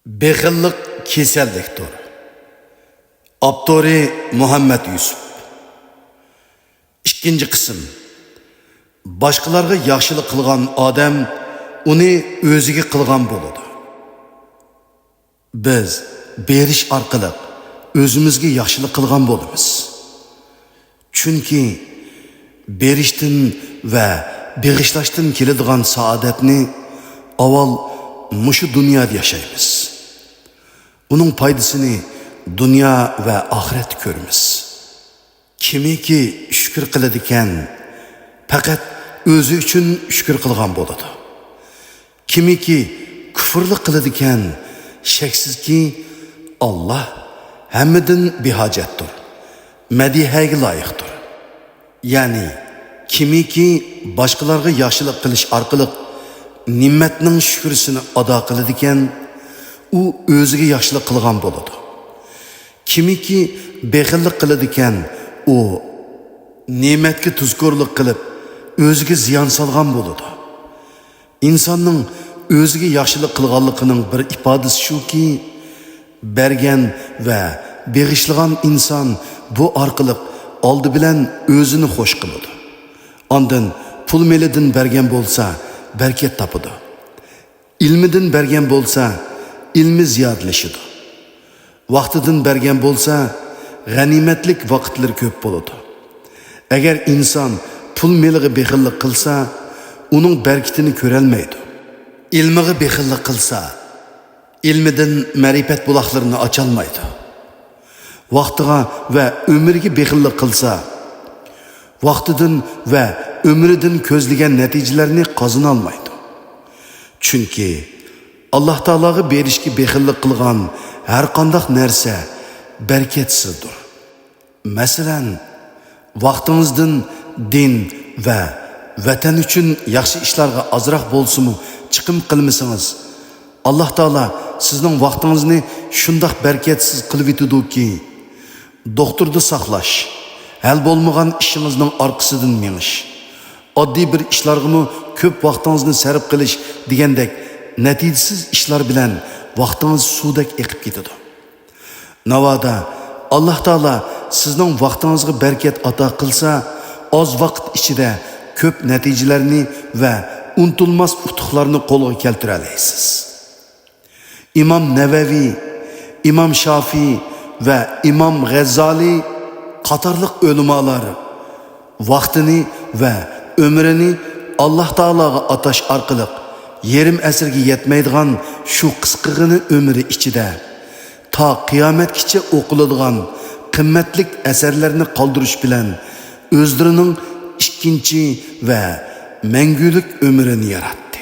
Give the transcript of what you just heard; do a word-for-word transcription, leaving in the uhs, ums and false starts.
بېخىللىق كېسەللىكتۇر. ئاپتورى مۇھەممەد يۈسۈپ. ئىككىنچى قىسىم. باشقىلارغا ياخشىلىق قىلغان ئادەم ئۇنى ئۆزىگە قىلغان بولىدۇ. بىز بېرىش ئارقىلىق ئۆزىمىزگە ياخشىلىق قىلغان بولىمىز. چۈنكى بېرىشتىن ۋە بېغىشلاشتىن كېلىدىغان سائادەتنى ئاۋۋال مۇشۇ دۇنيادا ياشايمىز. ئۇنىڭ پايدىسىنى دۇنيا ۋە ئاخىرەتتە كۆرىمىز. كىمكى شۈكۈر قىلىدىكەن، پەقەت ئۆزى ئۈچۈن شۈكۈر قىلغان بولىدۇ. كىمكى كۇفرلۇق قىلىدىكەن، شەكسىزكى، ئاللاھ ھەممىدىن بىھاجەتتۇر، مەدھىيەگە لايىقتۇر. يەنى، كىمكى باشقىلارغا ياخشىلىق قىلىش ئارقىلىق نېمەتنىڭ شۈكرىسىنى ئادا قىلىدىكەن، ئۇ ئۆزىگە ياخشىلىق قىلغان بولىدۇ. كىمكى بېخىللىق قىلىدىكەن، ئۇ نېمەتكە تۇزكورلۇق قىلىپ، ئۆزىگە زىيان سالغان بولىدۇ. ئىنساننىڭ ئۆزىگە ياخشىلىق قىلغانلىقىنىڭ بىر ئىپادىسى شۇكى، بەرگەن ۋە بېغىشلىغان ئىنسان بۇ ئارقىلىق ئالدى بىلەن ئۆزىنى خوش قىلىدۇ. ئاندىن پۇل مېلىدىن بەرگەن بولسا، بەرىكەت تاپىدۇ. ئىلمىدىن بەرگەن بولسا، ئىلمى زىيادىلىشىدۇ. ۋاقتىدىن بەرگەن بولسا، غەنىيمەتلىك ۋاقىتلىرى كۆپ بولىدۇ. ئەگەر ئىنسان پۇل مېلىغا بېخىللىق قىلسا، ئۇنىڭ بەرىكىتىنى كۆرەلمەيدۇ. ئىلمىغا بېخىللىق قىلسا، ئىلمىدىن مەرىپەت بۇلاقلىرىنى ئاچالمايدۇ. ۋاقتىغا ۋە ئۆمرىگە بېخىللىق قىلسا، ۋاقتىدىن ۋە ئۆمرىدىن كۆزلىگەن نەتىجىلەرنى قازىنالمايدۇ. چۈنكى ئاللاھ تائالاغا بېرىشكە بېخىللىق قىلغان ھەرقانداق نەرسە بەرىكەتسىزدۇر. مەسىلەن، ۋاقتىڭىزدىن دىن ۋە ۋەتەن ئۈچۈن ياخشى ئىشلارغا ئازراق بولسىمۇ چىقىم قىلمىسىڭىز، ئاللاھ تائالا سىزنىڭ ۋاقتىڭىزنى شۇنداق بەرىكەتسىز قىلىۋېتىدۇكى، دوختۇردا ساقلاش، ھەل بولمىغان ئىشىڭىزنىڭ ئارقىسىدىن مېڭىش، ئاددىي بىر ئىشلارغىمۇ كۆپ ۋاقتىڭىزنى سەرپ قىلىش دېگەندەك نەتىجىسىز ئىشلار بىلەن ۋاقتىڭىز سۇدەك ئېقىپ كېتىدۇ. ناۋادا ئاللاھ تائالا سىزنىڭ ۋاقتىڭىزغا بەرىكەت ئاتا قىلسا، ئاز ۋاقىت ئىچىدە كۆپ نەتىجىلەرنى ۋە ئۇنتۇلماس ئۇتۇقلارنى قولغا كەلتۈرەلەيسىز. ئىمام نەۋەۋى، ئىمام شافىي ۋە ئىمام غەززالى قاتارلىق ئۆلىمالار ۋاقتىنى ۋە ئۆمرىنى ئاللاھ تائالاغا ئاتاش ئارقىلىق يېرىم ئەسىرگە يەتمەيدىغان شۇ قىسقىغىنە ئۆمرى ئىچىدە تا قىيامەتكىچە ئوقۇلىدىغان قىممەتلىك ئەسەرلەرنى قالدۇرۇش بىلەن ئۆزلىرىنىڭ ئىككىنچى ۋە مەڭگۈلۈك ئۆمرىنى ياراتتى.